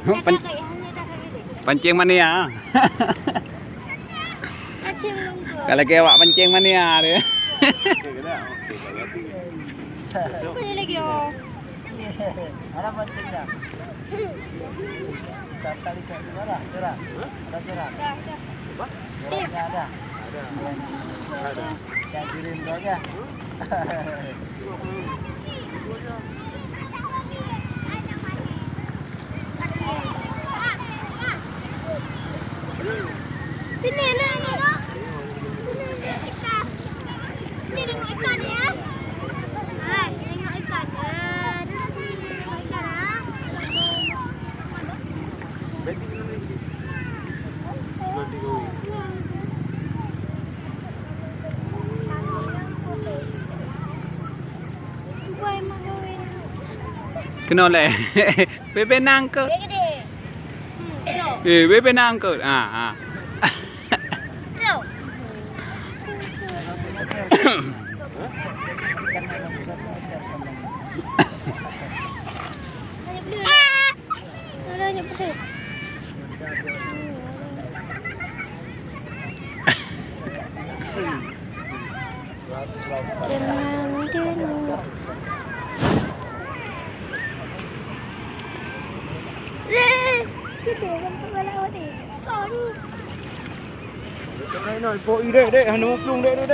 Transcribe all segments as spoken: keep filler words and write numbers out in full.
Pen-, pancing mania. Kalau kayak awak pancing mania dia. Apa lagi, oh? Ada pancing dah. Tali kat mana? Cerah. Ada cerah. Ada, ada. Ada. Ada. Ada. Yang kirim tu aja. Sini, nak, nak. Sini, tengok ikan ni, ya. Hai, tengok ikan. Ah, duduk sini, tengok ikan, ah. Keunoe lé. Bebe nangkot. Eh, bebe nangkot. Ah, ah.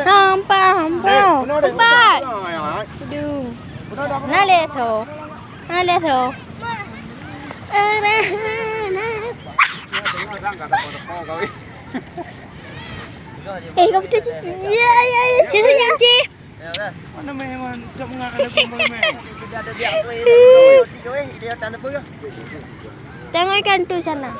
Hampa, hampa. Hampa. Aduh. Nah, lé tho. Nah, lé tho. Eh, kau betul cici. Ya, ya, ya. Cici, cici. Mana memang tak mengaku ada kumpul memang. Tengok ikan tu sana.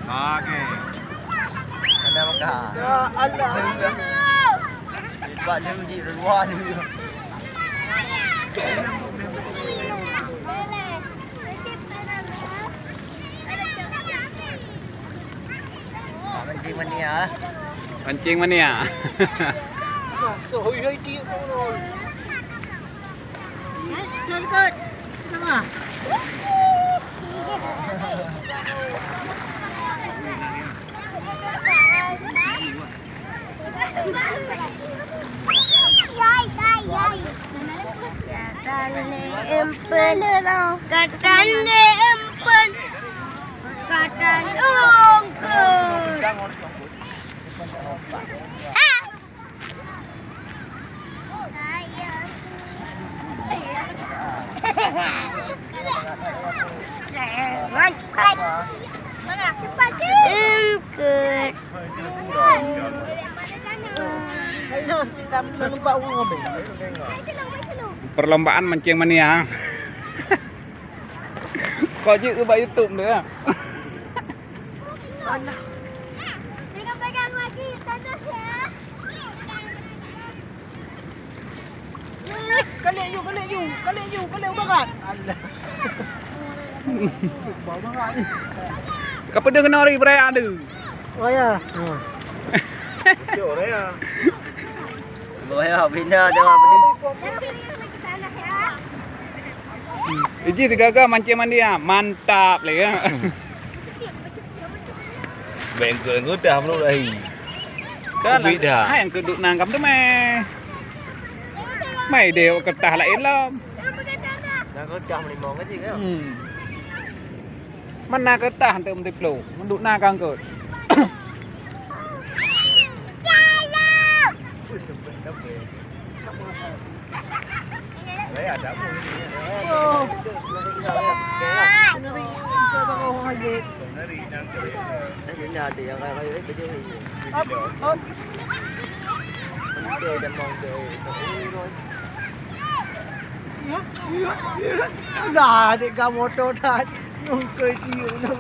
Okey. Ada makan. Ya Allah. Hebat dia uji luar dia. Mancing mania. Mancing mania. Masuk, oi, oi, dia. Katan lé empeun, katan lé empeun, katan ungkeut. Perlombaan mancing mania. Kau jeuet keu bak YouTube tu, ya? Alah. Pegang-pegang lagi, tanah, ya. Kalik ju, kalik ju, kalik ju, kalik ubarat. Alah. Bau bangat ni. Kau peudeuh keunoe ri, beuraya tu. Oh, ya. Ha. Jom, raya. Boya bina jawab ni. Iji digaga mancing mandi, ah. Mantap lé, ya. Bengkok ngudah belum dah. Kan ubit dah. Hai yang keduk nangkap tu meh. Mai deh kertas lain lom. Nangkap kertas melimong kan, kan? Hmm. Mana kertas untuk mentiplu? Menduk na kangkut. Dah dek gam moto dah. Nyungkoi tiup.